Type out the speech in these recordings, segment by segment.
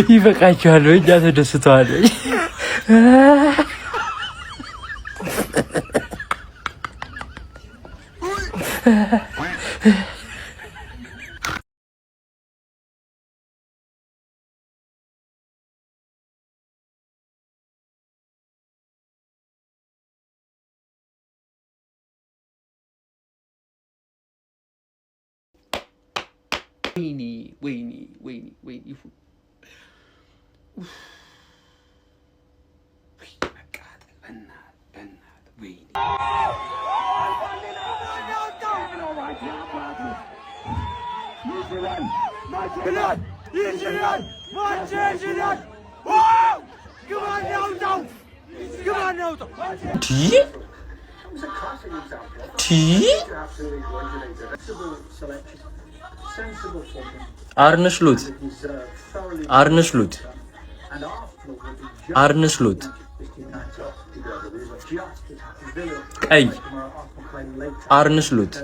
ይበቃችኋል። እኛ ተደስተዋል። ወይኔ ወይኔ ወይኔ ወይኔ ይሁን መቃጠል በእናትህ በእናትህ ወይኔ። አርነ ስሎት፣ አርነ ስሎት፣ አርነ ስሎት ቀይ፣ አርነ ስሎት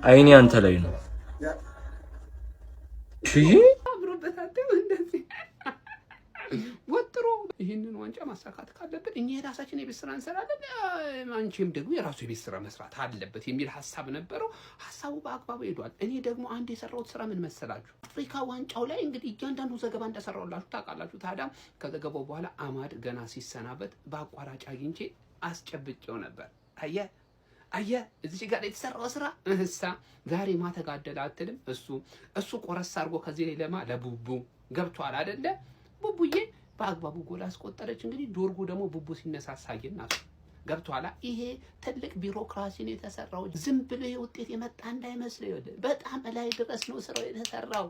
አይኔ አንተ ላይ ነው። ወጥሮ ይህንን ዋንጫ ማሳካት ካለብን እኛ የራሳችን የቤት ስራ እንሰራለን፣ አንቺም ደግሞ የራሱ የቤት ስራ መስራት አለበት የሚል ሀሳብ ነበረው። ሀሳቡ በአግባቡ ሄዷል። እኔ ደግሞ አንድ የሰራሁት ስራ ምን መሰላችሁ? አፍሪካ ዋንጫው ላይ እንግዲህ እያንዳንዱ ዘገባ እንደሰራሁላችሁ ታውቃላችሁ። ታዲያ ከዘገባው በኋላ አማድ ገና ሲሰናበት በአቋራጭ አግኝቼ አስጨብጬው ነበር። አየህ አየህ እዚህ ጋር የተሰራው ስራ እሳ ዛሬ ማተጋደል አትልም። እሱ ቆረስ አድርጎ ከዚህ ላይ ለማ ለቡቡ ገብቷል አይደለ? ቡቡዬ በአግባቡ ጎል አስቆጠረች። እንግዲህ ዶርጉ ደግሞ ቡቡ ሲነሳሳየና ገብቷላ። ይሄ ትልቅ ቢሮክራሲ ነው የተሰራው። ዝም ብሎ ይሄ ውጤት የመጣ እንዳይመስል፣ በጣም እላይ ድረስ ነው ስራው የተሰራው።